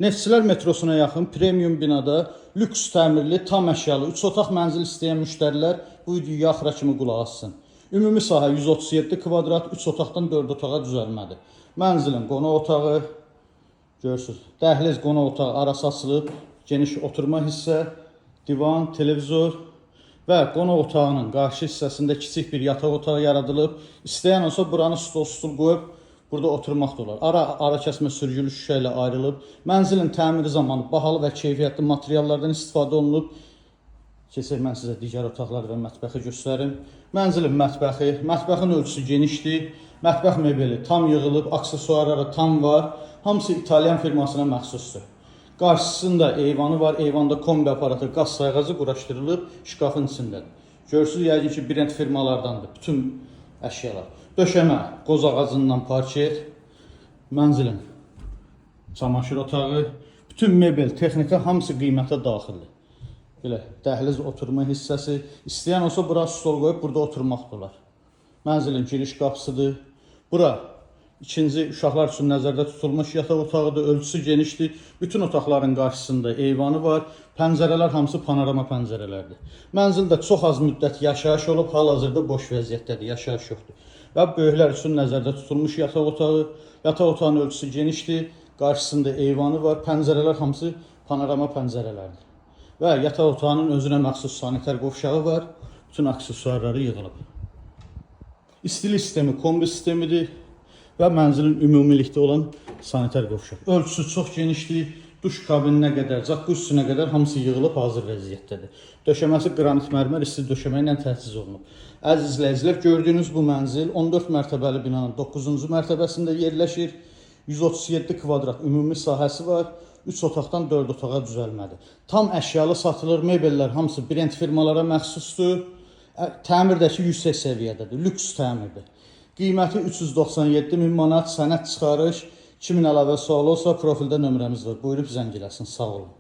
Neftçilər metrosuna yaxın premium binada lüks təmirli, tam əşyalı 3 otaq mənzil istəyən müştərilər bu videoya axıra kimi qulaq assın. Ümumi sahə 137 kvadrat, 3 otaqdan 4 otağa düzəlmədir. Mənzilin qonaq otağı görürsüz. Dəhliz qonaq otağı arası açılıb, geniş oturma hissə, divan, televizor və qonaq otağının qarşı hissəsində kiçik bir yataq otağı yaradılıb. İstəyən olsa buranı stol stul qoyub burada oturmaq da olar. Ara kəsmə sürgülü şüşə ilə ayrılıb. Mənzilin təmiri zamanı bahalı və keyfiyyətli materiallardan istifadə olunub. Keçək mən sizə digər otaqlar və mətbəxi göstərim. Mənzilin mətbəxi, mətbəxin ölçüsü genişdir. Mətbəx mebeli tam yığılıb, aksesuarları tam var. Hamısı İtalyan firmasına məxsusdur. Qarşısında eyvanı var. Eyvanda kombi aparatı, qaz sayğacı quraşdırılıb şkafın içindədir. Görürsüz, yəqin ki, brend firmalardandır bütün əşyalar. Döşəmə qoz ağacından parket. Mənzilin çamaşır otağı, bütün mebel, texnika hamısı qiymətə daxildir. Belə dəhliz oturma hissəsi. İstəyən olsa bura stol qoyub burada oturmaq da olar. Mənzilin giriş qapısıdır. Bura ikinci uşaqlar üçün nəzərdə tutulmuş yataq otağıdır. Ölçüsü genişdir. Bütün otaqların qarşısında eyvanı var. Pəncərələr hamısı panorama pəncərələrdir. Mənzildə çox az müddət yaşayış olub, hal-hazırda boş vəziyyətdədir, yaşayış yoxdur. Və böyüklər üçün nəzərdə tutulmuş yataq otağı. Yataq otağının ölçüsü genişdir. Qarşısında eyvanı var. Pəncərələr hamısı panorama pəncərələrdir. Və yataq otağının özünə məxsus sanitar qovşağı var. Bütün aksesuarları yığılıb. İstilik sistemi kombi sistemidir və mənzilin ümumilikdə olan sanitar qovşaq. Ölçüsü çox genişdir. Duş kabininə qədər, jacuzzisinə qədər hamısı yığılıb hazır vəziyyətdədir. Döşəməsi qranit mərmər isti döşəmə ilə təchiz olunub. Əziz izləyicilər, gördüyünüz bu mənzil 14 mərtəbəli binanın 9-cu mərtəbəsində yerləşir. 137 kvadrat ümumi sahəsi var. 3 otaqdan 4 otağa düzəlmədir. Tam əşyalı satılır. Mebellər hamısı brend firmalara məxsusdur. Təmirdəki yüksək səviyyədədir. Lüks təmirdir. Qiyməti 397 min manat, sənəd çıxarış, kimin əlavə sualı olsa profildə nömrəmiz var. Buyurub zəng eləsin. Sağ olun.